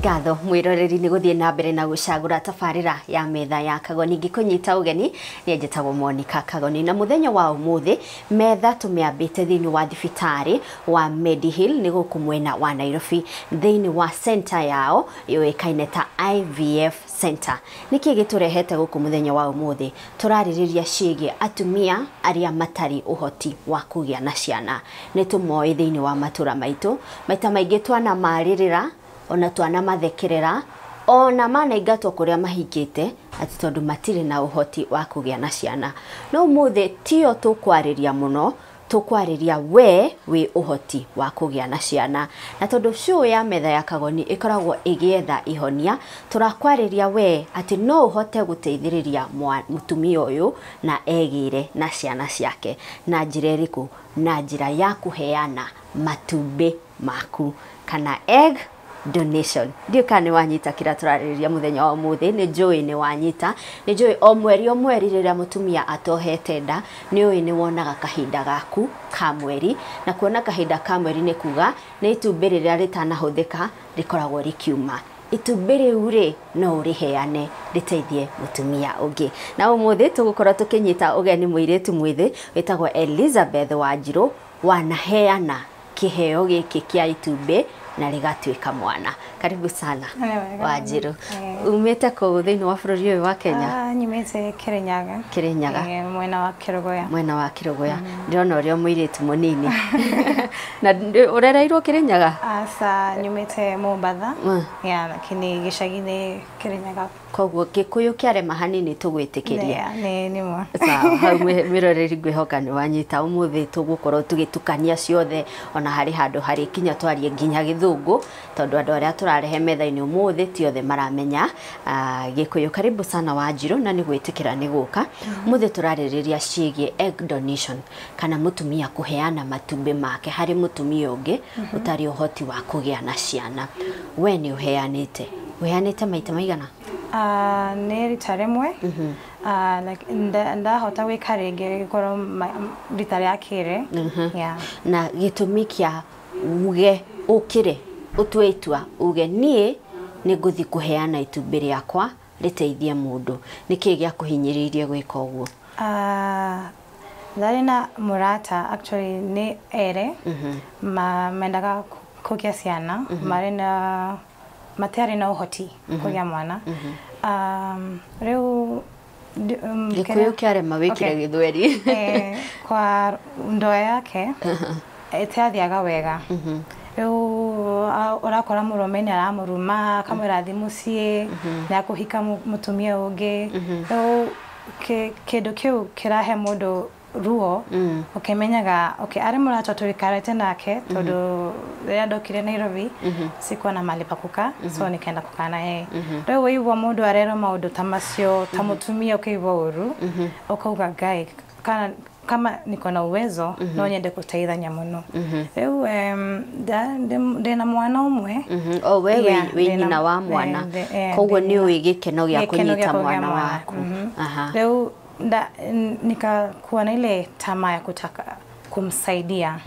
Ngatho mwiroreri ni guthie na mbere na gucagura tabarira ya metha ya Kagoni. Ngikunyita ugeni ni njitagwo Monica Kagoni, na muthenya wa umuthi metha tumiambite thiini wa thibitari wa Medihill ni guku mwena wa Nairobi thiini wa center yao yuikaine ta IVF center. Niki giturehete guku muthenya wa umuthi turaririria cigie atumia aria matari uhoti wa kugia na ciana. Ni tumoi thiini wa matura maitu maita maingi twana maririra ona twana mathekerera ona manaingatwo kuria mahingite ati tondu matire na uhoti wa kugia na ciana. No umuthi tio tukwariria muno, tukwariria we wi uhoti wa kugia na ciana, na tondu show ya metha ya Kagoni ikoragwo igietha ihonia, turakwariria we ati no uhote guteithiriria mutumia uyu na egire na ciana ciake na njira iriku? Na njira ya kuheana matumbi maku kana egg donation. Ndiũ kana nĩ wanyita kĩrĩa tũrarĩrĩria mũthenya wa ũmũthĩ. Nĩ njũĩ nĩ wanyita, nĩ njũĩ o mweri rĩrĩa mũtumia atohete nda nĩ ũĩ nĩ wonaga kahinda gaku ka mweri, na kuona kahinda ka mweri nĩ kuga nĩ itumbĩ rĩrĩa rĩtanahũthĩka rĩkoragwo rĩkiuma. Itumbĩ rĩu rĩ no ũrĩheane rĩteithie mũtumia ũngĩ. Na ũmũthĩ tũgũkorwo tũkĩnyita ũgeni mũirĩtu mwĩthĩ wĩtagwo Elizabeth Wanjirũ, wanaheana kĩheo gĩkĩ kĩa itumbĩ na rigatuika mwana. Karibu sana Wanjiru. Umete kũ thĩinĩ wa bũrũri ũyũ wa Kenya? Nyumĩte Kirinyaga. Kirinyaga. Mwena wa Kĩrũgũya. Mwena wa Kĩrũgũya. Ndĩrona ũrĩa mũirĩtu mũnini. Na ũrereirwo Kirinyaga? Aca, nyumĩte Mombatha. Ya, lakini gĩcagi-inĩ Kirinyaga. Koguo Gĩkũyũ kĩarema hanini tũgwĩtĩkĩria. Nĩ ma. Sawa, hau mwĩroreri ngwĩhoka nĩ wanyita. Ũmũthĩ tũgũkorwo tũgĩtukania ciothe, ona harĩ handũ harĩ kinya twarie nginya Gĩthũngũ, tondũ andũ arĩa tũrarehe metha-inĩ ũmũthĩ ti othe maramenya Gĩkũyũ. Karibu sana Wanjirũ, na nĩ gwĩtĩkĩra nĩ gũka. Ũmũthĩ tũrarĩrĩria ciĩgiĩ egg donation, kana mũtumia kũheana matumbĩ make harĩ mũtumia ũngĩ ũtarĩ ũhoti wa kũgĩa na ciana. We nĩ ũheanĩte? Ũheanĩte maita maigana? Nĩ rita rĩmwe. Ndahota gwĩka rĩngĩ gĩkorwo rita rĩa kerĩ. Na gĩtũmi kĩa uge ũkĩre ũtue itua uge niĩ nĩ ngũthiĩ kũheana itumbĩ rĩakwa rĩteithie mũndũ, nĩkĩĩ gĩakũhinyĩrĩirie gwĩka ũguo? Ndarĩ na mũrata actually nĩ ere mendaga kũgĩa ciana, marĩ na matiarĩ na ũhoti kũgĩa mwana. Rĩu Gĩkũyũ kĩarema wĩkĩre Gĩthweri. Kwa ndoa yake ĩtiathiaga wega. Rĩu ũrakora mũrũme nĩ aramũruma, akamwĩra athiĩ mũciĩ, nĩ akũhika mũtumia ũngĩ. Rĩu kĩndũ kĩu kĩrahe mũndũ ruo, ũkĩmenyaga okay, arĩ mũrata tũikarĩte nake tondũ rĩrĩa ndokire Nairobi sikuwa na mahali pa kukaa, so nikaenda kukaa na yeye. Rĩu waigua mũndũ arerwo maũndũ ta macio ta mũtumia, ũkaigua ũru, ũkauga Ngai, kana kama niko na uwezo no nyende gũteithania mũno. Rĩu ndĩna mwana ũmwe. O we wĩ nyina wa mwana, koguo nĩ ũĩ gĩkeno gĩa kũnyita mwana waku. Rĩu nikakuwa na ile tamaa ya kutaka kumsaidia,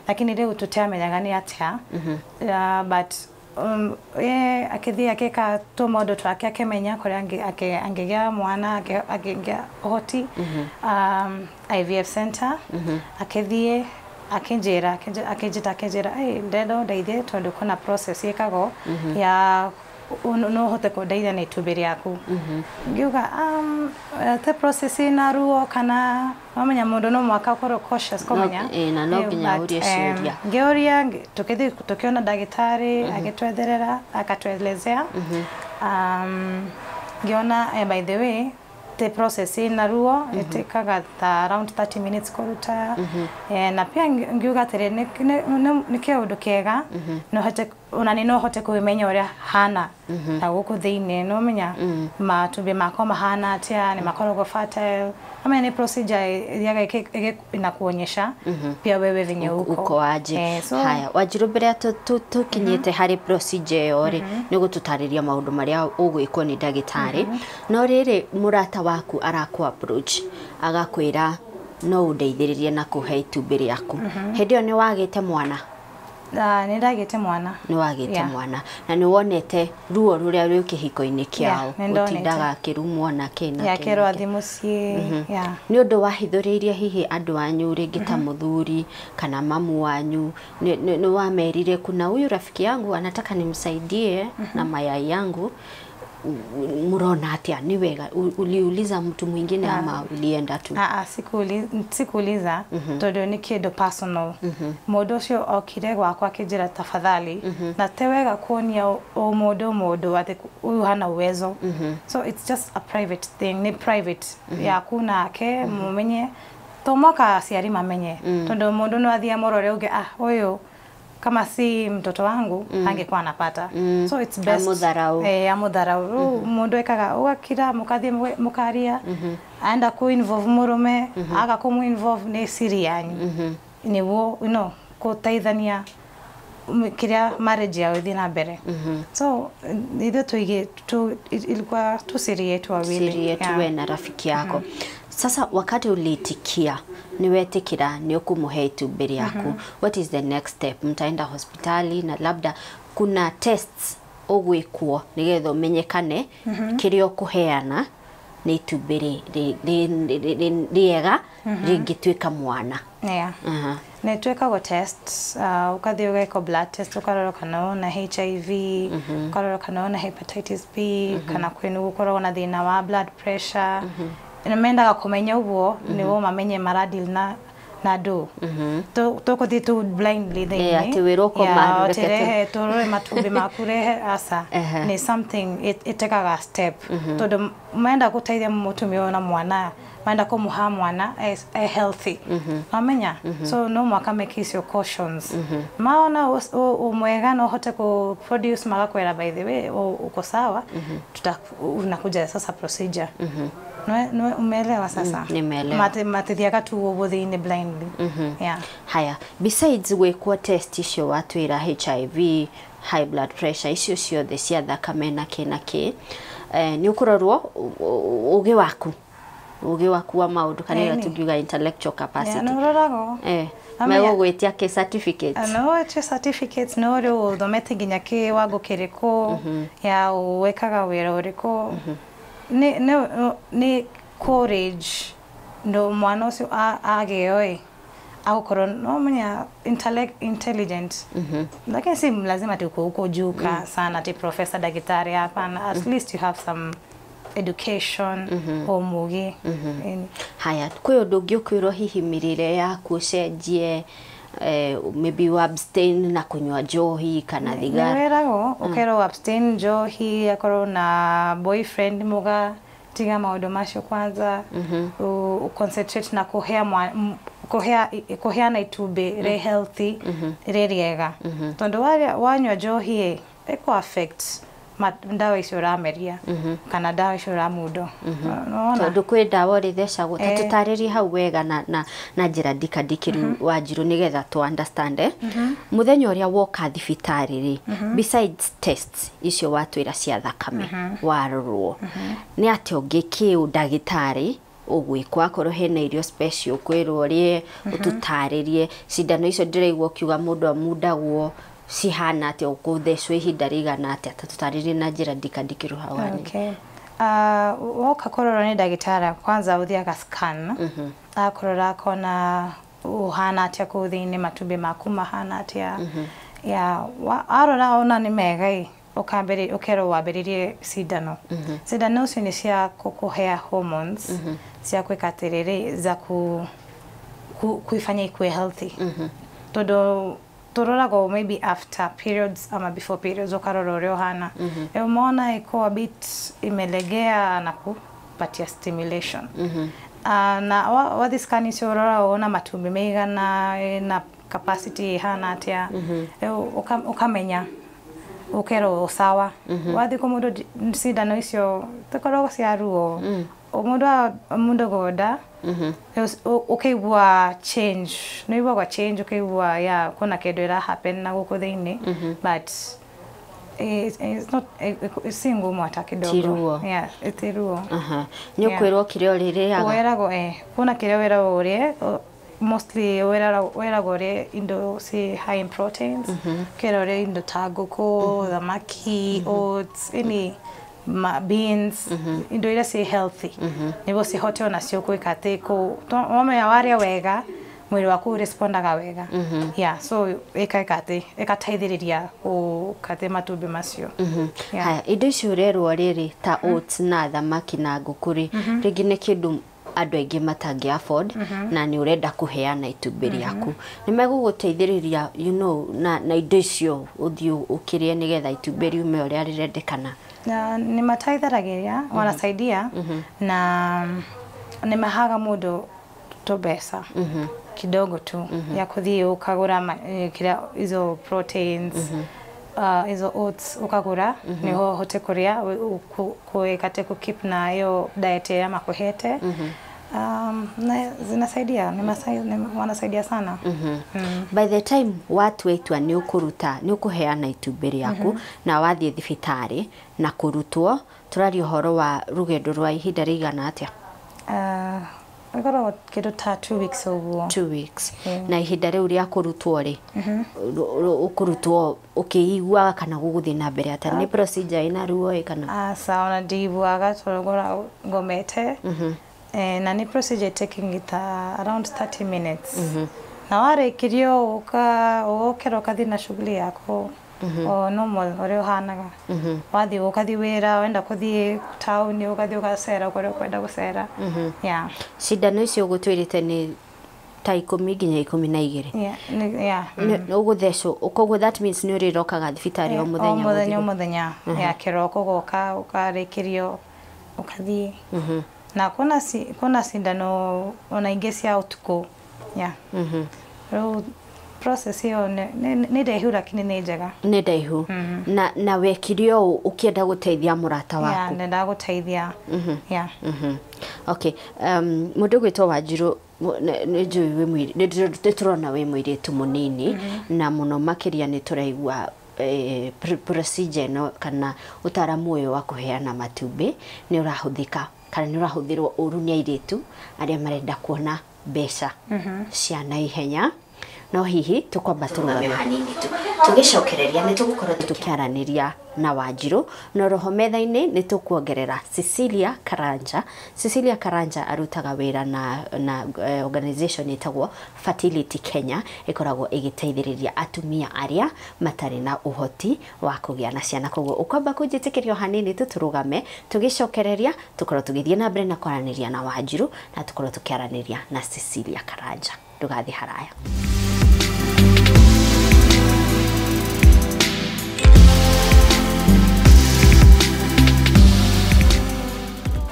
lakini rĩu tũtiamenyaga nĩ atĩa. But ye akĩthiĩ akĩka tũmaũndũ twake, akĩmenya kũrĩa angĩgĩa mwana, angĩgĩa ũhoti IVF center. Akĩthiĩ akĩnjĩra, akĩnjĩta akĩnjĩra, hey, ndenda ũndeithie tondũ kuna process ĩkagwo ya no ũhote kũndeithia na itumbĩ rĩaku. Ngiuga te process ĩna ruo kana wamenya mũndũ no mwaka ũkorwo cautious kũmenya. Na no nginya ũrie ciũria. Ngĩũria, tũkĩthiĩ tũkĩona ndagĩtarĩ agĩtwetherera akatuelezea. Ngĩona by the way the process ĩna ruo ĩtĩkaga ta around 30 minutes kũruta. Na pia ngiuga atĩrĩ nĩ kĩũndũ kĩega, no hote ona nĩ no hote kũmenya ũrĩa hana na gũkũ thĩinĩ, no menya matumbĩ makwa mahana atĩa, nĩ makoragwo fertile. Ama ni procedure ĩthiaga inakuonyesha pia wewe venye uko uko aje. Haya Wanjirũ, mbere tũkinyĩte harĩ procedure ĩyo rĩ, nĩ ũgũtũtarĩria maũndũ marĩa ũgwĩkwo nĩ ndagĩtarĩ. No rĩrĩ, mũrata waku arakũ approach agakwĩra no ũndeithĩrĩrie na kũhe itumbĩ rĩaku, hĩndĩ ĩyo nĩ wagĩte mwana? Nĩ ndagĩte mwana. Nĩ wagĩte mwana na nĩ wonete ruo rũrĩa rwĩ kĩhiko-inĩ kĩao, ũtindaga akĩrumwo na kĩ na kĩ. Kerwo athiĩ mũciĩ. Nĩ ũndũ wahithũrĩirie hihi andũ anyu rĩngĩ ta mũthuri kana mamu wanyu, nĩ wamerire kuna huyu rafiki yangu anataka nimsaidie na mayai yangu, murona atia ni wega? Uliuliza mtu mwingine ama ulienda tu? Sikuuliza tondu ni kindu personal. Mundu ucio okire gwakwa akinjira tafadhali, na te wega kuonia o mundu ati uyu hana uwezo. So it's just a private thing, ni private yaku nake mumenye, to mwaka aciari mamenye, tondu mundu no athie amurore uge uyu kama si mtoto wangu angekuwa anapata. So it's best amutharau. Amutharau. Mundu ekaga ugakira mukathie mukaria, aenda ku involve murume, aga kumu involve ni siri yanyu. Niguo you know guteithania kiria marriage yao ithi na mbere. So ithuĩ tuige tu ilikuwa tu siri yetu wawili. Siri yetu we na rafiki yako. Sasa wakati uliitikia niwetikira ni ukumuhe itumbĩ rĩaku, what is the next step? Mtaenda hospitali na labda kuna tests ũgwĩkwo nĩgetha ũmenyekane kĩrĩa ũkũheana nĩ itumbĩ rĩega rĩngĩtuĩka mwana. Nĩ twĩkagwo test, ũkathiĩ ũgekwo blood test, ũkarora kana wona HIV, ũkarora kana wona hepatitis B, kana kwĩna gũkoragwo na thĩna wa blood pressure. Nĩ mendaga kũmenya ũguo nĩguo mamenye maradeal na andũ. Tũkũthiĩ tu blindly thĩinĩ. Atĩ wĩrwo kũma rehe tũrore matumbĩ maku rehe aca. Nĩ something ĩtekaga step. Tondũ menda gũteithia mũtumia ũyũ na mwana, menda kũmũha mwana e healthy. Wamenya? So no mwaka make icio cautions. Maona umwega no ũhote ku produce magakwĩra by the way uko sawa, unakuja sasa procedure. No umeelewa sasa? Nimeelewa. Matithiaga tu ũguo thĩinĩ blindly. Haya, besides gwĩkwo test icio watwĩra HIV, high blood pressure, icio ciothe cia thakame na kĩ na kĩ, nĩ ũkũrorwo ũgĩ waku, ũgĩ waku wa maũndũ kana ĩrĩa tũngiuga intellectual capacity. Nĩ ũroragwo. Megũgwĩtia kĩ certificates? No wĩtio certificates, no rĩu ũthomete nginya kĩwango kĩrĩkũ, ya wĩkaga wĩra ũrĩkũ. Ni courage ndo mwana ũcio agĩo ĩ agũkorwo no menya intelligent. Lakini si lazima ati uko huko juu sana ati professor daktari, hapana. At least you have some education o mugi. Haya, kwĩ ũndũ ũngĩ ũkwĩrwo hihi mĩrĩre yaku ũcenjie, maybe you abstain na kunywa njohi kana thigara? Nĩwĩragwo ũkerwo abstain njohi, akorwo na boyfriend muga tiga maũndũ macio kwanza, concentrate na kuheana itumbĩ rĩ healthy rĩ rĩega, tondũ wanyua njohi ĩkũ affect ndawa icio ũrameria kana ndawa icio ũramundo. Tondũ kwĩ ndawa ũrĩthecagwo, ta tũtarĩrie hau wega na njĩra ndikandikĩru Wanjiru nĩgetha tũ understand. Mũthenya ũrĩa woka thibitarĩ rĩ, besides tests icio watwĩra cia thakame warorwo, nĩ atĩa ũngĩ kĩ ndagĩtarĩ ũgwĩkwo? Akorwo hena irio special ũkwĩrwo ũrĩe, ũtũtarĩrie. Cindano icio ndĩraigua ũkiuga mũndũ amundagwo cihana atĩa, ũkũthecwo ihinda rĩigana atĩa, ta tũtarĩrie na njĩra ndikandikĩru hau hanini. Woka kũrorwo nĩ ndagĩtarĩ kwanza ũthiaga scan, akũrora akona ũhana atĩa kũu thĩinĩ, matumbĩ maku mahana atĩa. Arora ona nĩ mega ĩ, ũkerwo wambĩrĩrie cindano. Cindano icio nĩ cia gũkũhea hormones cia gwĩka atĩrĩrĩ, za kuifanya ikuwe healthy. Tondũ tũroragwo maybe after periods ama before periods, ũkarora ũrĩa ũhana. Umeona iko a bit imelegea na kupatia stimulation. Na wathi scan icio ũrora wona matumbĩ meigana, na capacity ihana atĩa, ũkamenya ũkerwo sawa. Wathi kũ mũndũ cindano icio tikoragwo cia ruo, mũndũ amundogoda ũkaigua change, nĩũiguaga change, ũkaigua ya kuna kĩndũ ĩra happen na gũkũ thĩinĩ, but it's not, si ngumu hata kidogo. Ti ruo. Yeah, ti ruo. Nĩ ũkwĩrwo kĩrĩa ũrĩrĩaga? Wĩragwo kuna kĩrĩa wĩragwo ũrĩe, Mostly wĩragwo ũrĩe indo ci high in proteins, ũkerwo ũrĩe indo ta ngũkũ, thamaki, oats, any beans, indo iria ci healthy nĩguo cihote onacio gwĩka atĩ wamenya warĩa wega mwĩrĩ waku ũrespondaga wega. Yeah, so ĩkaĩka atĩ ĩgateithĩrĩria gũkatĩ matumbĩ macio. Yeah. Haya, indo icio ũrerwo rĩrĩ ta oats na thamaki na ngũkũ rĩ, rĩngĩ nĩ kĩndũ andũ aingĩ matangĩ afford, na nĩ ũrenda kũheana itumbĩ rĩaku, nĩ megũgũteithĩrĩria na indo icio ũthiĩ ũkĩrĩe nĩgetha itumbĩ riume ũrĩa rĩrendekana? Na nĩ mateithagĩrĩria, wanasaidia, na nĩ mahaga mũndũ tũmbeca kidogo tu ya kũthiĩ ũkagũra kĩrĩa hizo proteins, hizo oats ũkagũra nĩho ũhote kũrĩa kũĩkate kũ keep na hiyo diet ĩrĩa makũhete. Na zinasaidia, wanasaidia sana. By the time watua itua nĩ ũkũruta, nĩ ũkũheana itumbĩ rĩaku na wathiĩ thibitarĩ na kũrutwo, tũraria ũhoro wa rũgendo rwa ihinda rĩigana atĩa? Ĩkoragwo kĩndũ ta 2 weeks ũguo. 2 weeks. Na ihinda rĩu rĩa kũrutwo rĩ, ũkũrutwo ũkĩiguaga kana gũgũthiĩ na mbere atĩa? Nĩ procedure ĩna ruo ĩ kana? Aca, ona ndiiguaga tondũ ngoragwo ngomete. Na nĩ procedure taking ta around 30 minutes, na warĩkirio ũgokĩra ũkathiĩ na shughuli yaku o normal ũrĩa ũhanaga. Wathiĩ ũkathiĩ wĩra, wenda kũthiĩ taũni ũgathiĩ ũgacera kũrĩa ũkwenda gũcera. Yeah. Cindano icio ũgũtwĩrĩte nĩ ta 10 nginya 12? Yeah, yeah. Nĩ ũgũthecwo, koguo that means nĩ ũrĩrokaga thibitarĩ o mũthenya? O mũthenya, o gũthiĩ mũthenya ya kĩroko ũgoka ũkarĩkĩrio ũkathiĩ, na kuna cindano ona ingĩ cia ũtukũ, yeah. Rĩu process ĩyo nĩ ndaihu lakini nĩ njega. Nĩ ndaihu, na wekire ũũ ũkĩenda gũteithia mũrata waku? Ndendaga gũteithia, yeah. Okay, mũndũ ũgwĩtwo Wanjirũ, nĩ njũĩ wĩ nĩ tũrona wĩ mũirĩtu mũnini, na mũno makĩria nĩ tũraigua procedure ĩno kana ũtaramu ũyũ wa kũheana matumbĩ nĩ ũrahũthĩka kana nĩ ũrahũthĩrwo ũru nĩ airĩtu arĩa marenda kuona mbeca cia naihenya. No hihi tũkwamba tũrũgame hanini tu, tũgĩcokereria nĩ tũgũkorwo tũkĩaranĩria na Wanjirũ, na roho metha-inĩ nĩ tũkuongerera Cecilia Karanja. Cecilia Karanja arutaga wĩra na organization ĩtagwo Fertility Kenya, ĩkoragwo ĩgĩteithĩrĩria atumia arĩa matarĩ na ũhoti wa kũgĩa na ciana. Koguo ũkwamba kũnjĩtĩkĩria o hanini tu tũrũgame, tũgĩcokereria tũkorwo tũgĩthiĩ na mbere na kwaranĩria na Wanjirũ na tũkorwo tũkĩaranĩria na Cecilia Karanja. Ndũgathiĩ haraya.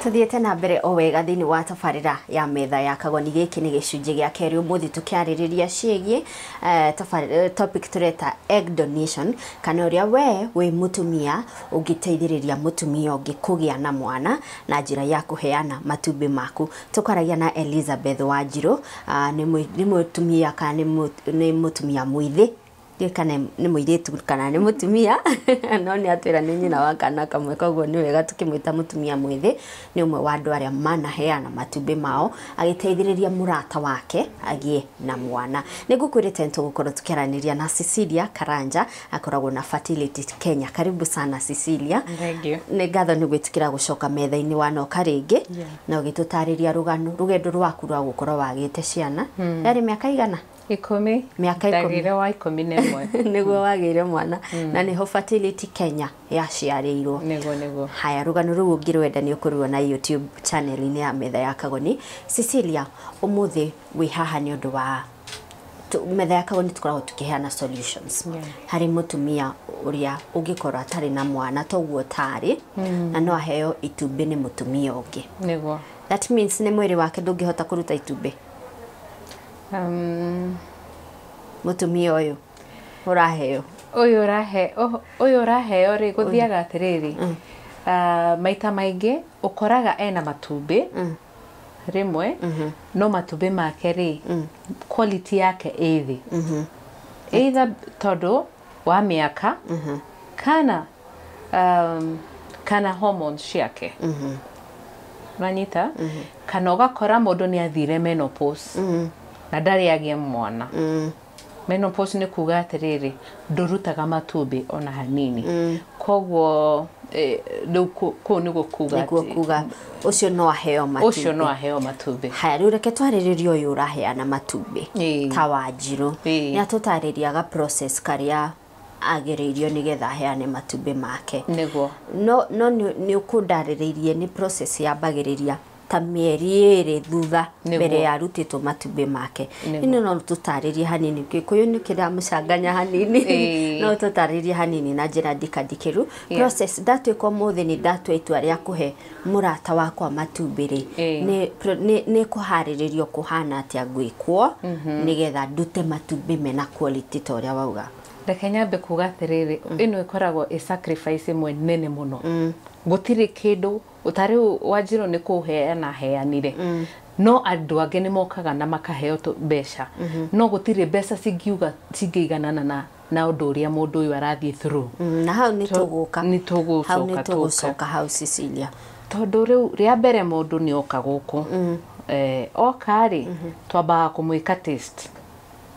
Tuthiĩte na mbere o wega thĩinĩ wa tabarĩra ya Metha ya Kagoni. Gĩkĩ nĩ gĩcunjĩ gĩa kerĩ. Ũmũthĩ tũkĩarĩrĩria ciĩgiĩ topic tũreta egg donation, kana ũrĩa we wĩ mũtumia ũngĩteithĩrĩria mũtumia ũngĩ kũgĩa na mwana na njĩra ya kũheana matumbĩ maku. Tũkwaragia na Elizabeth Wanjirũ, nĩ mũtumia kana nĩ mũtumia mwĩthĩ, ndiũĩ kana nĩ mũirĩtu kana nĩ mũtumia, no nĩ atwĩra nĩ nyina wa kana kamwe, koguo nĩ wega tũkĩmwĩta mũtumia mwĩthĩ. Nĩ ũmwe wa andũ arĩa manaheana matumbĩ mao agĩteithĩrĩria mũrata wake agĩe na mwana. Nĩ ngũkwĩrĩte nĩ tũgũkorwo tũkĩaranĩria na Cecilia Karanja, akoragwo na Fertility Kenya. Karibu sana, Cecilia. Thank you. Nĩ ngatho nĩ gwĩtĩkĩra gũcoka metha-inĩ wanoka rĩngĩ na ũgĩtũtarĩria rũgano rũgendo rwaku rwa gũkorwo wagĩte ciana. Yarĩ mĩaka igana? 10. Mĩaka 10. Ndagĩire wa 11. Nĩguo wagĩire mwana, na nĩho Fertility Kenya yaciarĩirwo? Nĩguo. Haya, rũgano rũu ũngĩrwenda nĩ ũkũruona YouTube channel-inĩ ya Metha ya Kagoni. Cecilia, ũmũthĩ wĩ haha nĩ ũndũ wa Metha ya Kagoni tũkoragwo tũkĩheana solutions harĩ mũtumia ũrĩa ũngĩkorwo atarĩ na mwana toguo tarĩ, na no aheo itumbĩ nĩ mũtumia ũngĩ. Nĩguo. That means nĩ mwĩrĩ wake ndũngĩhota kũruta itumbĩ? Mũtumia ũyũ ũraheo. Ũyũ ũraheo rĩ, gũthiaga atĩrĩrĩ, maita maingĩ ũkoraga ena matumbĩ rĩmwe, no matumbĩ make rĩ, quality yake ĩ thĩ, either tondũ wa mĩaka kana hormones ciake, ũranyita, kana ũgakora mũndũ nĩ athire menopause. Na ndarĩ agĩe mwana. Menopause nĩ kuga atĩrĩrĩ, ndũrutaga matumbĩ ona hanini. Koguo rĩu kũu nĩguo kuga nĩguo atĩ kuga ũcio no aheo matumbĩ. Ũcio no aheo matumbĩ. Haya, rĩu reke twarĩrĩrie ũyũ ũraheana matumbĩ Ĩĩ. ta Wanjirũ. Ĩĩ. Nĩ atũtarĩriaga process karĩa agĩrĩirio nĩgetha aheane matumbĩ make. Nĩguo. No nĩ ũkũndarĩrĩirie nĩ process yambagĩrĩria ta mĩeri 2 thutha Nĩguo. mbere ya arutĩtwo matumbĩ make. Nĩguo. Ĩno no tũtarĩrie hanini, Gĩkũyũ nĩ kĩramũcanganya hanini. Ĩĩ. No tũtarĩrie hanini na njĩra ndikandikĩru process. Ndatuĩka ũmũthĩ nĩ ndatua itua rĩa kũhe mũrata wakwa matumbĩ rĩ, Ĩĩ. nĩ kũharĩrĩrio kũhana atĩa ngwĩkwo nĩgetha ndute matumbĩ mena quality ta ũrĩa wauga? Reke nyambe kuga atĩrĩrĩ, ĩno ĩkoragwo ĩ sacrifice ĩmwe nene mũno. Gũtirĩ kĩndũ ta rĩu Wanjirũ nĩ kũheana heanire, no andũ angĩ nĩ mokaga na makaheo mbeca, no gũtirĩ mbeca cingiuga cingĩiganana na ũndũ ũrĩa mũndũ ũyũ arathiĩ through. Na hau nĩ tũgũka. Nĩ tũgũcoka. Hau nĩ Tũke. tũgũcoka hau, Cecilia. Tondũ rĩu rĩa mbere mũndũ nĩ oka gũkũ, oka rĩ, twambaga kũmwĩka test.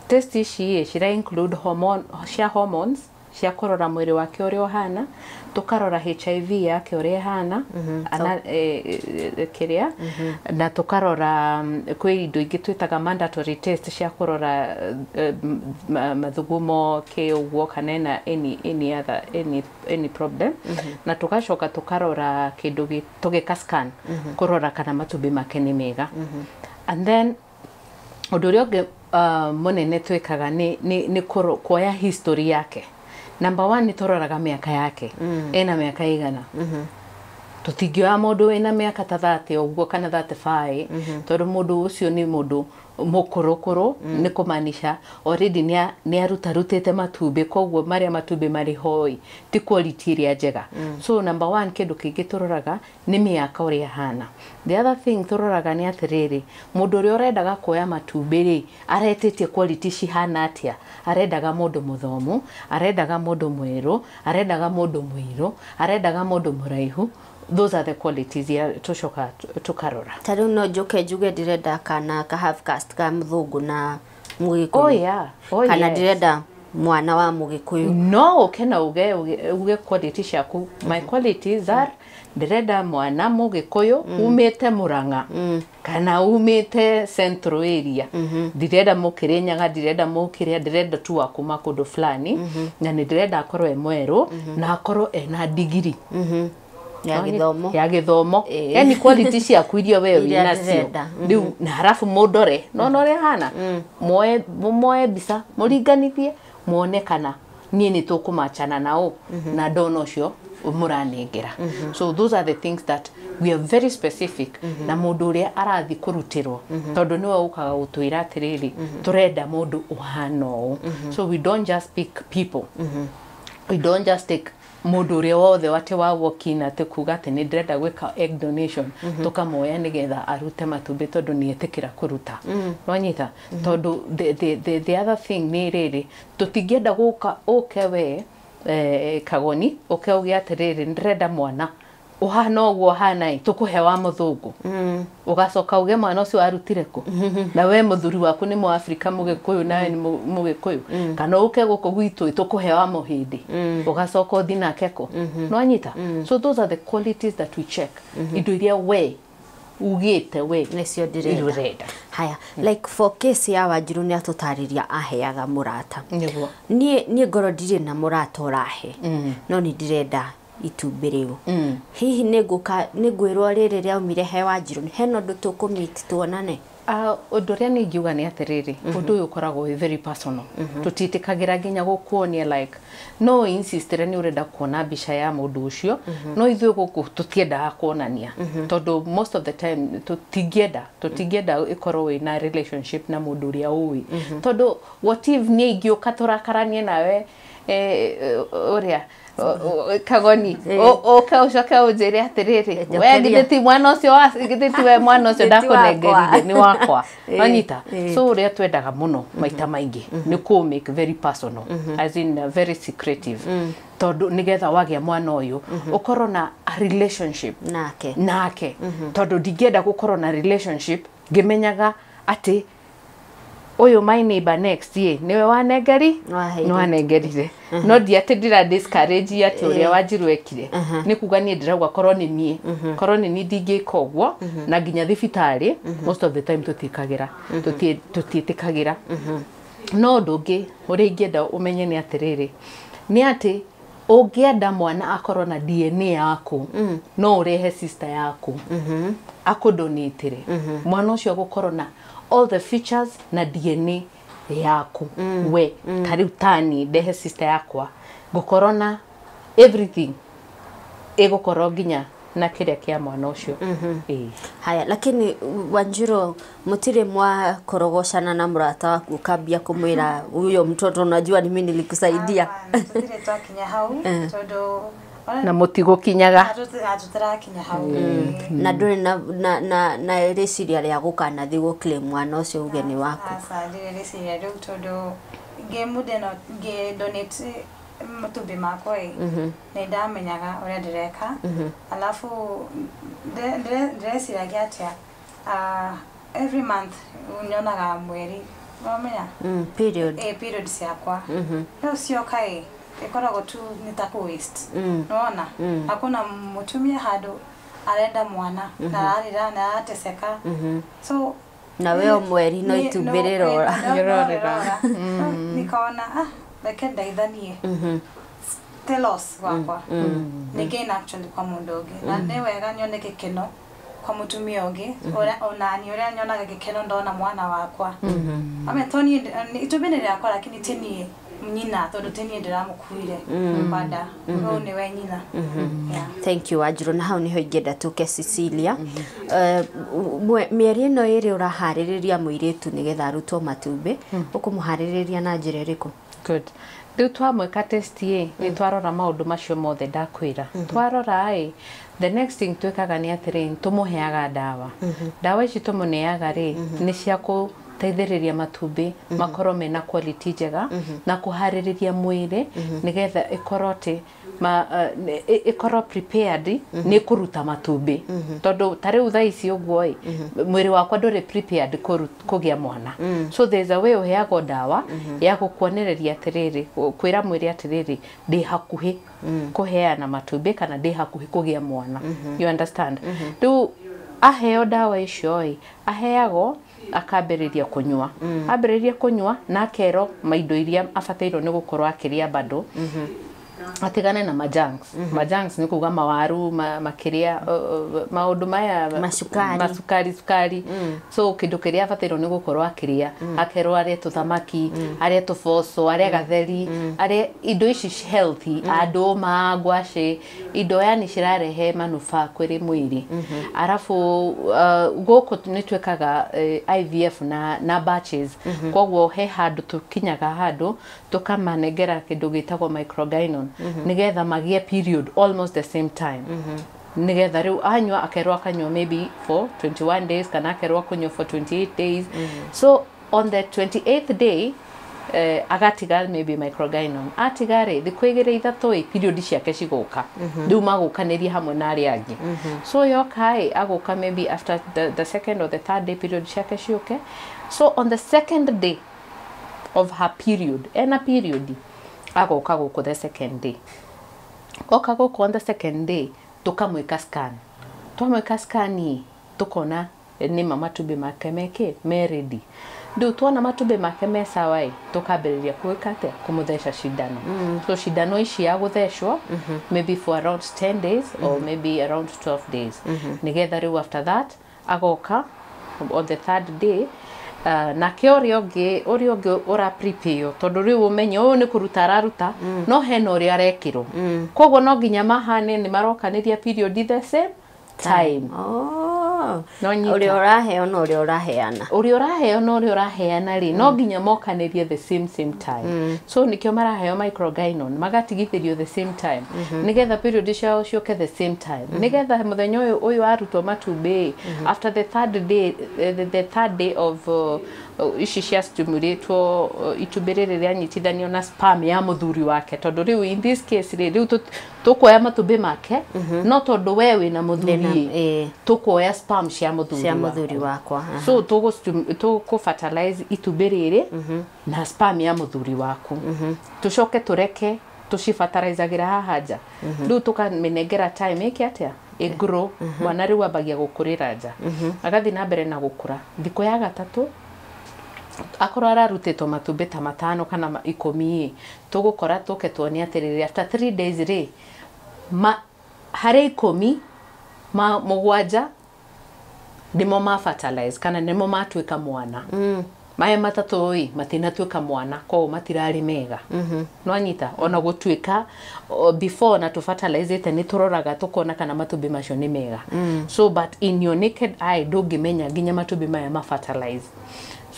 Test ici ĩ cira include hormone, cia hormones, cia kũrora mwĩrĩ wake ũrĩa ũhana, tũkarora HIV yake ũrĩa ĩhana, ana, kĩrĩa, na tũkarora kwĩ indo ingĩ twĩtaga mandatory test cia kũrora mathugumo kĩ ũguo, kana ena any other any problem, na tũgacoka tũkarora kĩndũ tũgeka scan kũrora kana matumbĩ make nĩ mega. And then ũndũ ũrĩa ũngĩ mũnene twĩkaga nĩ kuoya history yake. Number one, nĩ tũroraga mĩaka yake, ena mĩaka igana. Tũtingĩoya mũndũ wĩna mĩaka ta 30 ũguo kana 35, tondũ mũndũ ũcio nĩ mũndũ mũkũrũkũrũ, nĩ kũmaanisha already nĩ arutarutĩte matumbĩ, koguo marĩa matumbĩ marĩ hoi ti quality ĩrĩa njega. So number one, kĩndũ kĩngĩ tũroraga nĩ mĩaka ũrĩa hana. The other thing tũroraga nĩ atĩrĩrĩ, mũndũ ũrĩa ũrendaga kuoya matumbĩ rĩ, aretĩtie quality cihana atĩa? Arendaga mũndũ mũthomu, arendaga mũndũ mwerũ, arendaga mũndũ mũirũ, arendaga mũndũ mũraihu? Those are the qualities ya tũcoka tũkarora. Ta rĩu no njũke njuge ndĩrenda kana ka half caste ka mũthũngũ na mũgĩkũyũ? Oh yeah. Oh, Kana yes. ndĩrenda mwana wa mũgĩkũyũ? No ũke na uge quality ciaku. My qualities are, ndĩrenda mwana mũgĩkũyũ umĩte Mũrang'a kana umĩte Central area, ndirenda mũkĩrĩnyaga, ndirenda mũkĩrĩa, ndĩrenda tu wa kuma kũndũ fulani, na nĩ ndĩrenda akorwo e mwerũ na akorwo ena ndigiri ya gĩthomo. Ya gĩthomo. Ĩĩ. Yani quality ciaku iria we Iria wĩnacio ndĩrenda. rĩu, na harabu mũndore nona ũrĩa hana, moe mbica mũringanithie muone kana niĩ nĩ tũkũmachana nao na ndona ũcio mũranengera. So those are the things that we are very specific na mũndũ ũrĩa arathiĩ kũrutĩrwo, tondũ nĩwe ũkaga gũtwĩra atĩrĩrĩ, tũrenda mũndũ ũhana ũũ. So we don't just pick people, we don't just take mũndũ ũrĩa wothe wate wa walk in atĩ kuga atĩ nĩ ndĩrenda gwĩka egg donation, tũkamoya nĩgetha arute matumbĩ tondũ nĩ etĩkĩra kũruta. Wanyita? Tondũ the other thing nĩ rĩrĩ, tũtingĩenda gũka ũke we Kagoni ũke uge atĩrĩrĩ, ndĩrenda mwana ũhana ũguo ũhana ĩ, tũkũhe wa mũthũngũ, ũgacoka uge mwana ũcio arutire kũ, na we mũthuri waku nĩ mũafrika mũgĩkũyũ nawe nĩ mũgĩkũyũ, kana ũke gũkũ gwitũ ĩ, tũkũhe wa mũhĩndĩ, ũgacoka ũthi nake kũ? Nĩwanyita? So those are the qualities that we check, indo iria we ugĩte we nĩcio ndĩrenda. Ũrenda. Haya, like for case ya Wanjirũ, nĩ atũtarĩria aheaga mũrata. Nĩguo. Niĩ ngorwo ndirĩ na mũrata ũrahe, no nĩ ndĩrenda itumbĩ rĩu, hihi nĩ ngũka nĩ ngwĩrwo rĩrĩ rĩaumire he Wanjirũ, hena ũndũ tũkũmit tuonane? Ũndũ ũrĩa niĩ ingiuga nĩ atĩrĩrĩ, ũndũ ũyũ ũkoragwo wĩ very personal. Tũtiĩtĩkagĩra nginya gũkuonia, like no insist nĩ ũrenda kuona mbica ya mũndũ ũcio, no ithuĩ gũkũ tũtiendaga kuonania, tondũ most of the time tũtingĩenda ĩkorwo wĩna relationship na mũndũ ũrĩa ũĩ, tondũ what if niĩ ingĩũka tũrakaranie nawe, ũrĩa Kagoni, ũke ũcoke ũnjĩre atĩrĩrĩ, we Njokeria. githĩ ti mwana ũcio githĩ ti we mwana ũcio Githĩ ti wakwa. ndakũnengerire nĩ wakwa? Wanyita? Ĩĩ. So ũrĩa twendaga mũno maita maingĩ nĩ kũ make very personal, as in very secretive, tondũ nĩgetha wagĩa mwana ũyũ ũkorwo na a relationship nake. Nake, tondũ ndingĩenda gũkorwo na relationship ngĩmenyaga atĩ Ũyũ my neighbor next ye nĩwe wanengeri Waheire. nĩ wanengerire. No ndi atĩ ndĩra discourage atĩ ũrĩa Wanjiru ekire, nĩ kuga niĩ ndĩrauga korwo nĩ niĩ, korwo nĩ niĩ ndingĩka ũguo. Na nginya thibitarĩ most of the time tũtiĩkagĩra, tũtiĩtĩkagĩra. No ũndũ ũngĩ ũrĩa ingĩenda ũmenye nĩ atĩrĩrĩ, nĩ atĩ ũngĩenda mwana akorwo na DNA yaku, no ũrehe sister yaku akũdonatĩre mwana ũcio, agũkorwo na all the features na DNA yaku we. Ta rĩu tani ndehe sister yakwa, ngũkorwo na everything, ĩgũkorwo nginya na kĩrĩa kĩa mwana ũcio. Ĩĩ. Haya, lakini Wanjiru, mutire mwakorogocana na mrata waku ukambia kumwira, "Huyo mtoto unajua ni mimi nilikusaidia"? Hapana, tũtirĩ twakinya hau tondũ Na mũtigũkinyaga. Tũtirakinya hau. Na ndũrĩ na rĩciria rĩa gũkanathi gũ claim mwana ũcio uge nĩ waku? Aca, ndirĩ rĩciria rĩu tondũ ngĩmũndĩ no ngĩ donate matumbĩ makwa ĩ, nĩ ndamenyaga ũrĩa ndĩreka. Alafu ndĩreciragia atĩa, every month nyonaga mweri, wamenya? Period. Eh, period ciakwa rĩu cioka ĩ, ĩkoragwo tu nĩ ta kũ waste. Nĩwona hakuna mũtumia handũ arenda mwana na ararĩra na arateseka, so Na we o mweri no itumbĩ rĩrora. Rĩrorĩra. Nikaona, ah, reke ndeithanie, ti loss gwakwa, nĩ gain actually kwa mũndũ ũngĩ, na nĩ wega nyone gĩkeno kwa mũtumia ũngĩ onani ũrĩa nyonaga gĩkeno ndona mwana wakwa. Ame to niĩ itumbĩ nĩ rĩakwa, lakini ti niĩ nyina, tondũ ti niĩ ndĩramũkuire kwa nda, ũyũ nĩwe nyina. Yeah. Thank you, Wanjiru. Na hau niho ingĩenda tũke Cecilia. Mĩeri ĩno ĩrĩ ũraharĩrĩria mũirĩtu nĩgetha arutwo matumbĩ, ũkũmũharĩrĩria na njĩra ĩrĩkũ? Good. Rĩu twamwĩka test ĩ, nĩ twarora maũndũ macio mothe ndakwĩra. Twarora ĩ, the next thing twĩkaga nĩ atĩrĩ, tũmũheaga ndawa. Ndawa ici tũmũneaga rĩ, nĩ cia gũteithĩrĩria matumbĩ makorwo mena quality njega na kũharĩrĩria mwĩrĩ nĩgetha ĩkorwo atĩ ĩkorwo prepared nĩ kũruta matumbĩ, tondũ ta rĩu thaa ici ũguo ĩ, mwĩrĩ wakwa ndũrĩ prepared kũgĩa mwana. So there's a way ũheagwo ndawa ya gũkuonereria atĩrĩrĩ, kwĩra mwĩrĩ atĩrĩrĩ, ndĩ hakuhĩ kũheana matumbĩ kana ndĩ hakuhĩ kũgĩa mwana, you understand? Rĩu aheo ndawa icio ĩ, aheagwo akambĩrĩria kũnyua, ambĩrĩria kũnyua na akerwo maindo iria abatairwo nĩ gũkorwo akĩrĩa, bado atigane na majunks. Majunks nĩ kuga mawaru makĩrĩa, maũndũ maya Macukari. Macukari, cukari. So kĩndũ kĩrĩa abatairwo nĩ gũkorwo akĩrĩa, akerwo arĩe tũthamaki, arĩe tũboco, arĩe gatheri, arĩe indo ici healthy, andũma, ngwacĩ, indo yani cirarehe manufaa kwĩrĩ mwĩrĩ. Arabu gũkũ nĩ twĩkaga IVF na batches, koguo he handũ tũkinyaga handũ tũkamanengera kĩndũ gĩtagwo microgynon nĩgetha magĩe period almost the same time, nigetha rĩu anyua, akerwo akanyua maybe for 21 days kana akerwo kũnyua for 28 days. So on the 28th day agatiga maybe microgynon. Atiga rĩ, thikũ igĩrĩ ithatũ ĩ, period ciake cigũka rĩu magũkanĩria hamwe na arĩa angĩ. So yoka ĩ, agũka maybe after the second or the third day period ciake ciũke. So on the second day of her period, ena period, agoka gũkũ the second day. Oka gũkũ on the second day, tũkamwĩka scan. Twamwĩka scan ĩ, tũkona nĩma matumbĩ make mekĩ me ready. Rĩu tuona matumbĩ make me sawa ĩ, tũkambĩrĩria gwĩka atĩa? Kũmũtheca cindano. So cindano ici ya gũthecwo maybe for around 10 days or maybe around 12 days, nĩgetha rĩu after that agoka on the third day. Nake ũrĩa ũngĩ ũra prepare, tondũ rĩu ũmenye ũyũ nĩ kũruta araruta, no hena ũrĩa arekĩrwo, koguo no nginya mahane nĩ marokanĩria period the same time. Oh. No nyita. Ũrĩa ũraheo na ũrĩa ũraheana. Ũrĩa ũraheo na ũrĩa ũraheana rĩ, no nginya mokanĩrie the same time. So nĩkĩo maraheo microgynon magatigithĩrio the same time, nĩgetha period ciao ciũke the same time, nĩgetha mũthenya ũyũ arutwo matumbĩ, after the third day, the third day of ici cia stimulate-wo, itumbĩ rĩrĩ rĩanyitithanio na sperm ya mũthuri wake, tondũ rĩu in this case rĩ, rĩu Tukuoya matumbĩ make, no tondũ we wĩna mũthuri, tukuoya sperm cia mũthuri cia waku. Mũthuri wakwa. So tũkũ fertilize itumbĩ rĩrĩ na sperm ya mũthuri waku, tũcoke tũreke tũcifertilizagĩra haha nja. Rĩu tũkamĩnengera time ĩke atĩa? Ĩgrow. Mwana rĩu ambagia gũkũrĩra nja, agathiĩ na mbere na gũkũra. Thikũ ya gatatũ, akorwo ararutĩtwo matumbĩ ta 5 kana 10 ĩ, tũgũkora tũke tuone atĩrĩrĩ, after 3 days rĩ, harĩ 10 ma 7 nĩmo ma fertilize kana nĩmo matuĩka mwana. Maya 3 ĩ matinatuĩka mwana, koguo matirarĩ mega. Nwanyita? Ona gũtuĩka before na tũfertilizĩte nĩ tũroraga tũkona kana matumbĩ macio nĩ mega. So but in your naked eye ndũngĩmenya nginya matumbĩ maya ma fertilize.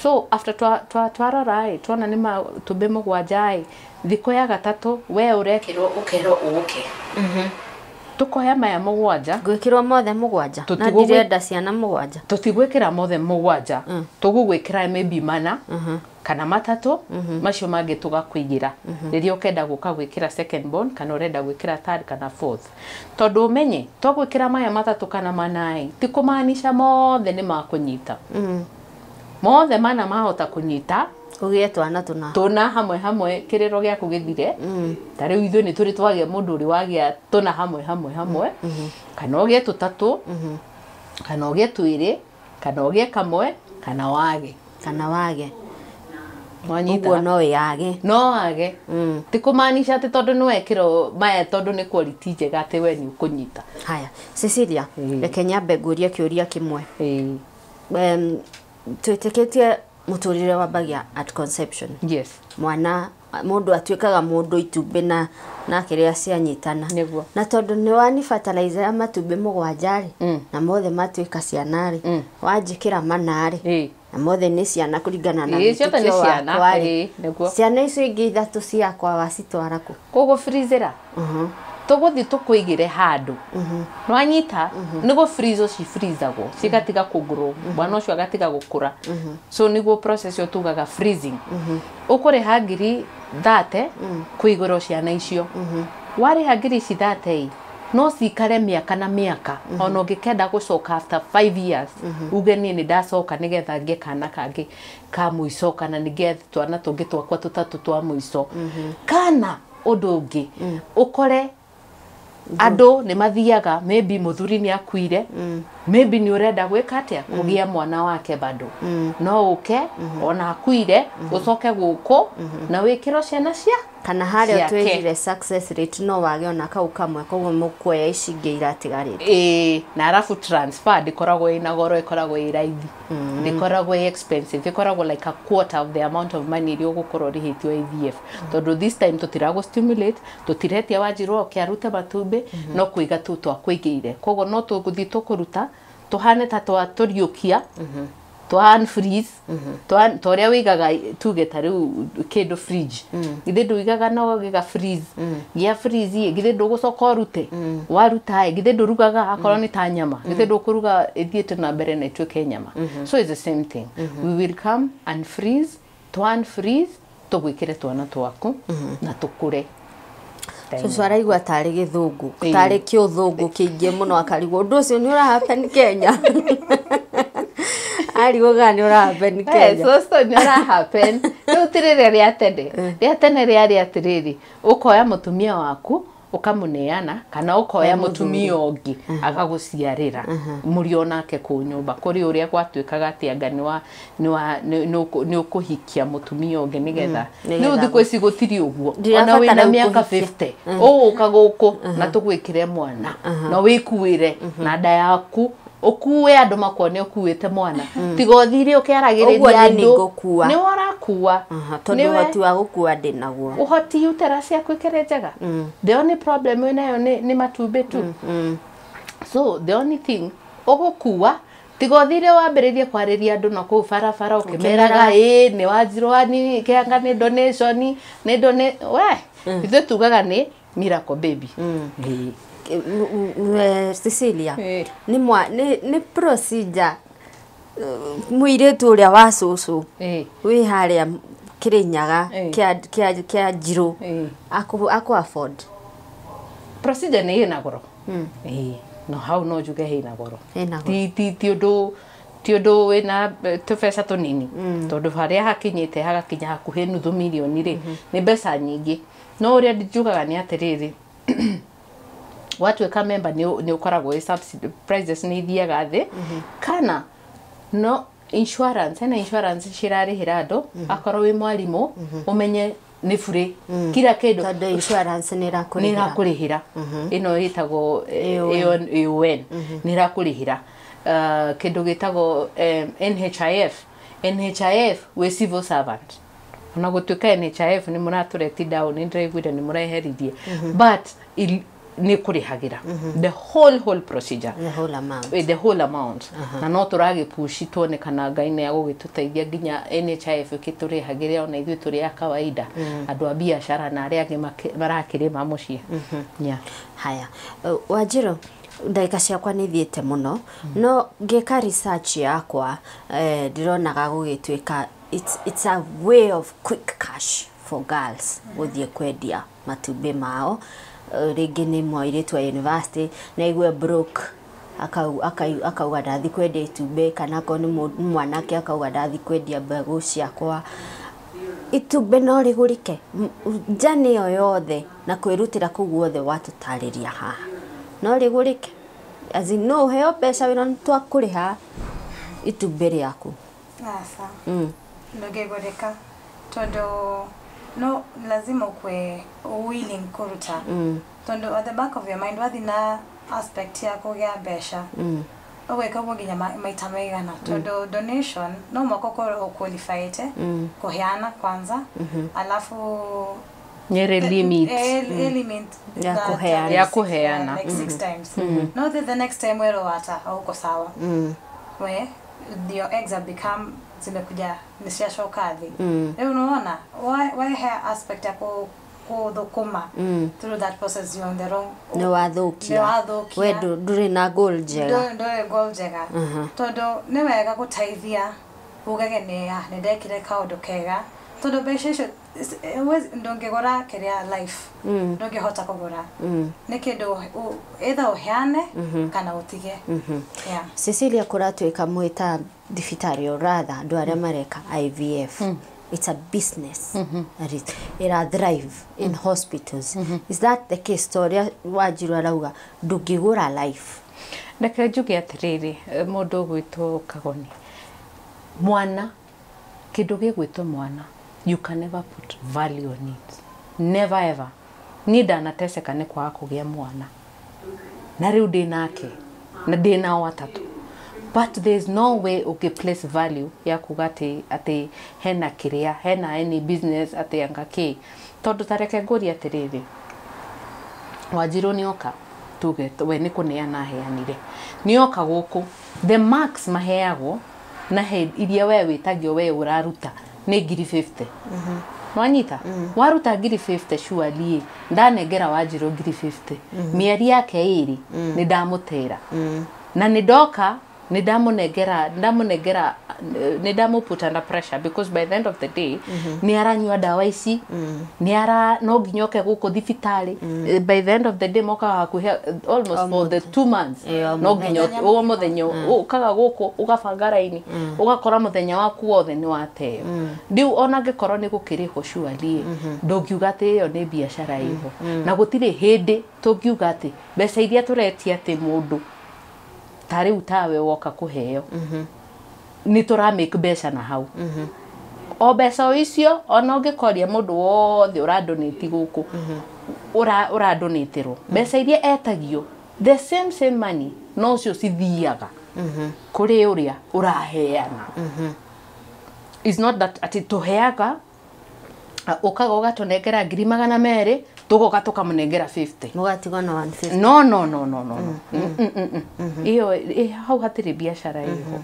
So after twarora ĩ, tuona nĩ matumbĩ 7 ĩ, thikũ ya gatatũ we ũrekĩrwo, ũkerwo ũke tũkoya maya 7. Ngwĩkĩrwo mothe 7 na ndirenda ciana 7. Tũtigwĩkĩra mothe 7. Tũgũgwĩkĩra maybe 4 kana 3, macio mangĩ tũgakũigĩra rĩrĩa ũkenda gũka gwĩkĩra second born kana ũrenda gwĩkĩra third kana fourth. Tondũ ũmenye twagwĩkĩra maya 3 kana 4 ĩ, ti kũmaanisha mothe nĩ makũnyita. Mothe 4 mahota kũnyita, ũgĩe twana tũna. Tũna hamwe hamwe, kĩrĩro gĩaku gĩthire. Ta rĩu ithuĩ nĩ tũrĩ twagĩa mũndũ ũrĩ wagĩa tũna hamwe hamwe hamwe, kana ũgĩe 3, kana ũgĩe 2, kana ũgĩe 1, kana wage. Kana wage. Wanyita? Ũguo no ĩyage. No wage. Ti kũmaanisha atĩ tondũ nĩ wekĩrwo maya, tondũ nĩ quality njega, atĩ we nĩ ũkũnyita. Haya, Cecilia, reke nyambe ngũrie kĩũria kĩmwe. Twĩtĩkĩtie mũtũrĩre wambagia at conception. Yes. Mwana mũndũ atuĩkaga mũndũ itumbĩ na kĩrĩa cianyitana. Nĩguo. Na tondũ nĩ wani fertilizer ya matumbĩ 7 rĩ, na mothe matuĩka ciana rĩ, wanjĩkĩra 4 rĩ, na mothe nĩ ciana kũringana na Ĩĩ, ciothe nĩ wĩtĩkio ciana, wakwa rĩ, ĩĩ, nĩguo. Ciana icio ingĩ 3 ciakwa wacitwara kũ? Kũgũ freezera, tũgũthiĩ tũkũigĩre handũ. Nwanyita? Nĩ gũ freeze ci freezagwo cigatiga kũgrow, mwana ũcio agatiga gũkũra. So nĩguo process ĩyo tugaga freezing. Ũkũrĩha 30,000 kũigĩrwo ciana icio. Warĩha ngiri ici 30 ĩ, no cikare mĩaka na mĩaka. Ona ũngĩkenda gũcoka after 5 years, uge niĩ nĩ ndacoka nĩgetha ngĩe kana kangĩ ka mũico, kana nĩngĩe twana tũngĩ twakwa 3 twa mũico, kana ũndũ ũngĩ ũkore andũ nĩ mathiaga, maybe mũthuri nĩ akuire, maybe nĩ ũrenda gwĩka atĩa, kũgĩa mwana wake bado, no ũke ona akuire, ũcoke gũkũ na wĩkĩrwo ciana cia Kana harĩa ciake. Twĩrire success rate no wage ona kau kamwe, koguo mũkuoya ici ingĩ iratigarĩte. Ĩĩ, na arabu transfer ndĩkoragwo ĩna goro, ĩkoragwo ĩ raithi, ndĩkoragwo ĩ expensive. Ĩkoragwo like a quarter of the amount of money ĩrĩa ũgũkorwo ũrĩhĩtio IVF, tondũ this time tũtiragũ stimulate, tũtiretia wanjirwo oke arute matumbĩ, no kũiga tu twakũigĩire. Koguo no tũgũthiĩ tũkũruta tũhane ta twatũriũkia, twa unfreeze, ta ũrĩa wĩigaga, tuge ta rĩu kĩndũ fridge, githĩ ndũigaga no gĩga freeze? Gĩa freeze ĩ, githĩ ndũgũcoka ũrute? Waruta ĩ, githĩ ndũrugaga? Akorwo nĩ ta nyama, githĩ ndũkũruga ĩthiĩte na mbere na ĩtuĩke nyama? So it's the same thing. We will come and freeze, twa unfreeze, tũgwĩkĩre twana twaku na tũkũre. Cũcũ araigua tarĩ gĩthũngũ, tarĩ kĩũthũngũ kĩingĩ mũno, akarigwo ũndũ ũcio nĩ ũra happen Kenya, arigwo kana nĩ ũra happen Kenya. So nĩ ũra happen. Rĩu ti rĩrĩa rĩa tene. Rĩa tene rĩarĩ atĩrĩrĩ, ũkoya mũtumia waku ũkamũneana, kana ũkoya mũtumia ũngĩ agagũciarĩra mũrĩ onake kũu nyũmba. Kũrĩ ũrĩa gwatuĩkaga atĩ anga nĩ ũkũhikia mũtumia ũngĩ nĩgetha. Rĩu thikũ ici gũtirĩ ũguo. Ona Ndirabatara wĩna mĩaka kũhikia. 50 ũgũka gũkũ na tũgwĩkĩre mwana na wĩkuĩre na nda yaku, ũkue andũ makuone ũkuĩte mwana, tiga ũthire Ũguo ũkĩaragĩrĩria niĩ andũ. nĩngũkua. Nĩwe ũrakua. Aha, tondũ ũhoti wa gũkua ndĩnaguo. Ũhoti uterus yaku ĩkĩrĩ njega. The only problem wĩnayo nĩ matumbĩ tu. So the only thing ũgũkua, tiga ũthire wambĩrĩrie kwarĩria andũ na kũu barabara ũkĩmeraga ĩ nĩ wanjirwo ni kĩanga nĩ donation nĩ done we. Ithuĩ tugaga nĩ miracle baby. Ĩĩ. Cecilia, Ĩĩ. nĩ mwa nĩ procedure, mũirĩtu ũrĩa wa cũcũ wĩ harĩa Kĩrĩnyaga, kĩa njirũ, akũ afford? Procedure nĩ ĩna goro. Ĩĩ, no hau no njuge hena goro. Hena goro. Ti ũndũ wĩna tũbeca tũnini, tondũ harĩa hakinyĩte hagakinya hakuhĩ nuthu mirioni rĩ, nĩ mbeca nyingĩ. No ũrĩa njugaga nĩ atĩrĩrĩ, watuĩka member nĩ ũkoragwo wĩ subsidy, prices nĩ ithiaga thĩ, kana no insurance, hena insurance cirarĩhĩra andũ. Akorwo wĩ mwarimũ, ũmenye nĩ burĩ kila kĩndũ. Tondũ insurance nĩ nĩ ĩrakũrĩhĩra. Ĩrakũrĩhĩra. Ĩno ĩtagwo AON. AON nĩ ĩrakũrĩhĩra. Kĩndũ gĩtagwo NHIF. NHIF wĩ civil servant, ona gũtuĩka NHIF nĩ mũratũreti down, nĩ ndĩraiguire nĩ mũreheririe, but nĩ kũrĩhagĩra the whole procedure. The whole amount. The whole amount. Na no tũragĩpushi tuone kana Ngai nĩ agũgĩtũteithia nginya NHIF ĩkĩtũrĩhagĩre ona ithuĩ tũrĩ a kawaida, andũ a biacara na arĩa angĩ marakĩrĩma mũciĩ, yeah. Haya. Wanjirũ, ndagĩka ciakwa nĩ thiĩte mũno, no ngĩka research yakwa, ndĩronaga gũgĩtuĩka it's a way of quick cash for girls gũthiĩ kwendia matumbĩ mao. Rĩngĩ nĩ mwairĩtu wa university na aigue broke, akauga ndathi kwendia itumbĩ, kana akorwo nĩ mwanake akauga ndathi kwendia mbegũ ciakwa. Itumbĩ no rĩgũrĩke njani ĩyo yothe na kwĩrutĩra kũu guothe watũtarĩria haha, no rĩgũrĩke? As in, no ũheo mbeca wĩra nĩ twakũrĩha itumbĩ rĩaku? Aca. Ndũngĩgũrĩka, tondũ no lazima ukwe willing kũruta, tondũ at the back of your mind wathi na aspect ya kũgĩa mbeca, ũgwĩka ũguo nginya maita maigana, tondũ donation no mwaka ũkorwo ũqualifyĩte kũheana kwanza, alafu nyere limit. Limit Ya kũheana. Ya kũheana. Like six times. No, the next time wero hata hauko sawa, we your eggs have become zimekuja niciacoka thĩ. Rĩu unaona wahe aspect ya kũthũkũma through that process, you're on the wrong. Nĩ wathũkia. Nĩ wathũkia. We ndũrĩ na goal njega. Ndũrĩ goal njega, tondũ nĩ wega gũteithia ugage nĩ nĩ ndekire kaũndũ kega, tondũ mbeca icio ndũngĩgũra kĩrĩa life ndũngĩhota kũgũra. Nĩ kĩndũ either ũheane kana ũtige, yeah. Cecilia, kũratuĩka mwĩta thibitarĩ o rather andũ arĩa mareka IVF, it's a business that is ira thrive in hospitals. Is that the case, ta ũrĩa Wanjiru arauga ndũngĩgũra life? Reke njuge atĩrĩrĩ, mũndũ ũgwĩtwo Kagoni, mwana, kĩndũ gĩgwĩtwo mwana, you can never put value on it, never ever. Niĩ ndanateceka nĩ kwaga kũgĩa mwana, na rĩu ndĩ nake na ndĩ nao atatũ, but there is no way ũngĩ place value ya kuga atĩ hena kĩrĩa, hena any business atĩ anga kĩ. Tondũ ta reke ngũrie atĩrĩrĩ, Wanjirũ nĩ oka, tuge we nĩ kũneana aheanire, nĩ oka gũkũ, the max maheagwo na he iria we wĩtagio we ũraruta nĩ ngiri 50. Nwanyita waruta ngiri 50, surely ndanengera Wanjirũ ngiri 50, mĩeri yake ĩrĩ nĩ ndamũtera na nĩ ndoka nĩ ndamũnengera nĩ ndamũ under pressure, because by the end of the day nĩ aranyua ndawa ici, nĩ ara no nginya oke gũkũ thibitarĩ. By the end of the day mokaga hakuhĩ almost for the 2 months. O No nginya o mũthenya ũkaga gũkũ ũgabanga raini, ũgakora mũthenya waku wothe nĩ wateo. Rĩu ona angĩkorwo nĩ gũkĩrĩhwo, surely ndũngiuga atĩ ĩyo nĩ biacara ĩho, na gũtirĩ hĩndĩ tũngiuga atĩ mbeca iria tũretia atĩ mũndũ ta rĩu tawe woka kũheo nĩ tũra make mbeca na hau o mbeca o icio. Ona ũngĩkoria mũndũ wothe ũrandonate gũkũ, ũrandonatĩrwo mbeca iria etagio, the same same money no cio cithiaga kũrĩ ũrĩa ũraheana. Is not that atĩ tũheaga, ũkaga ũgatũnengera 200,000, tũgoka tũkamũnengera 50. Mũgatigwo na 150. No, no, no, no, no, no. Iyo hau hatirĩ biacara ĩho,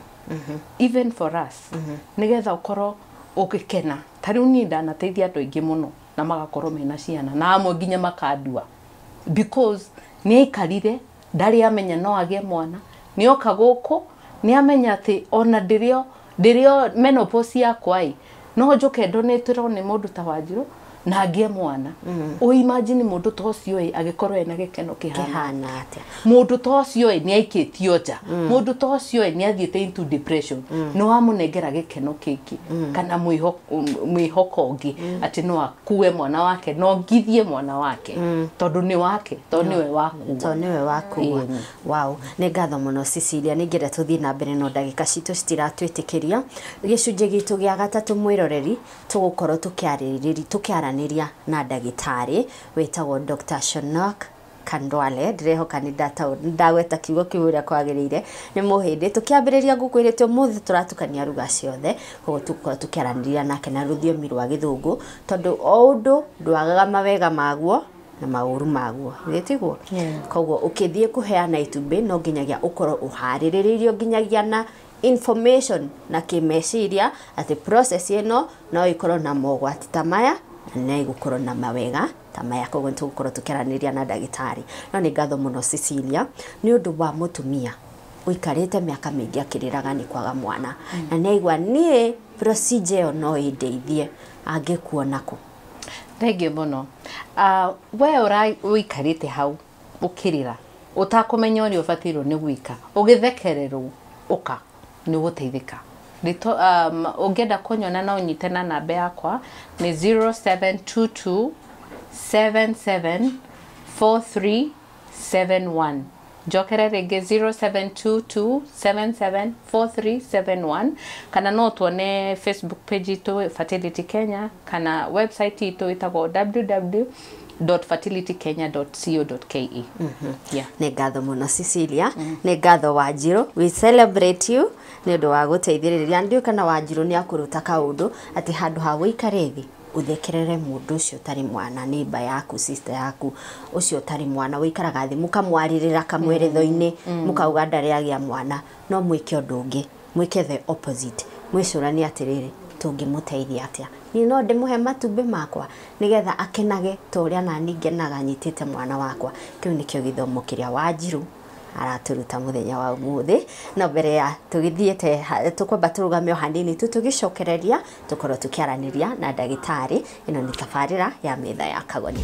even for us, nĩgetha ũkorwo ũgĩkena. Ta rĩu niĩ ndanateithia andũ aingĩ mũno na magakorwo mena ciana, na amwe nginya makandua because nĩ aikarire ndarĩ amenya no agĩe mwana. Nĩ oka gũkũ nĩ amenya atĩ ona ndĩrĩo menopause yakwa ĩ no njũke ndonĩtĩrwo nĩ mũndũ ta Wanjirũ. Na angĩe mwana. Ũ imagine mũndũ ta ũcio ĩ agĩkorwo ena gĩkeno kĩhana Kĩhana atĩa? Mũndũ ta ũcio ĩ nĩ aikĩtio nja, mũndũ ta ũcio ĩ nĩ athiĩte into depression, nĩ wamũnengera gĩkeno kĩngĩ kana mwĩhoko ũngĩ atĩ no akue mwana wake, no ngithie mwana wake tondũ nĩ wake, tondũ nĩwe wakua. To nĩwe wakua. Ĩĩ. Wow, nĩ ngatho mũno Cecilia. Nĩ ngĩenda tũthiĩ na mbere no ndagĩka citũ citiratwĩtĩkĩria. Gĩcunjĩ gitũ gĩa gatatũ, mwĩroreri, tũgũkorwo tũkĩaranĩria na ndagĩtarĩ wĩtagwo Dr. Shonok Kandwale. Ndĩrehoka nĩ ndagweta kiugo kĩu ũrĩa kwagĩrĩire. Nĩ mũhĩndĩ. Tũkĩambĩrĩria ngũkwĩrĩte ũmũthĩ tũratukania ruga ciothe, koguo tũgũkorwo tũkĩaranĩria nake na rũthiomi rwa Gĩthũngũ, tondũ o ũndũ ndwagaga mawega maguo na maũru maguo, githĩ tiguo? Koguo ũkĩthiĩ kũheana itumbĩ no nginyagia ũkorwo ũharĩrĩirio nginyagia na information na kĩmeciria atĩ process ĩno no ĩkorwo na mogwati ta maya na no ĩgũkorwo na mawega ta maya. Koguo nĩ tũgũkorwo tũkĩaranĩria na ndagĩtarĩ. No nĩ ngatho mũno Cecilia nĩ ũndũ wa mũtumia ũikarĩte mĩaka mĩingĩ akĩrĩraga nĩ kwaga mwana na nĩ aigua niĩ procedure ĩyo no ĩndeithie, angĩkuona kũ? Thengiũ mũno. We ũra ũikarĩte hau ũkĩrĩra ũtakũmenya ũrĩa ũbatairwo nĩ gwĩka, ũgĩthekererwo, ũka nĩ ũgũteithĩka. Ũngĩenda kũnyona no ũnyite na namba yakwa nĩ 0722 77 4371. Njokere rĩngĩ, 0722 774371, kana no tuone Facebook page itũ Fertility Kenya kana website itũ ĩtagwo www.fertilitykenya.co.ke. Yeah. Nĩ ngatho mũno Cecilia, nĩ ngatho Wanjirũ. We celebrate you nĩ ũndũ wa gũteithĩrĩria. Ndiũĩ kana Wanjirũ nĩ akũruta kaũndũ atĩ handũ ha ũikare thĩ ũthekerere mũndũ ũcio ũtarĩ mwana, neighbor yaku, sister yaku ũcio ũtarĩ mwana, ũikaraga thĩ mũkamwarĩrĩra kamweretho-inĩ, mũkauga ndarĩ agĩa mwana, no mwĩke ũndũ ũngĩ, mwĩke the opposite. Mwĩcũranie atĩrĩrĩ, tũngĩmũteithia atĩa? Niĩ no ndĩmũhe matumbĩ makwa nĩgetha akenage ta ũrĩa nani ngenaga nyitĩte mwana wakwa. Kĩu nĩkĩo gĩthomo kĩrĩa Wanjirũ aratũruta mũthenya wa ũmũthĩ. No mbere ya tũgĩthiĩte tũkwamba tũrũgame o hanini tu, tũgĩcokereria tũkorwo tũkĩaranĩria na ndagĩtarĩ. Ĩno nĩ tabarĩra ya Metha ya Kagoni.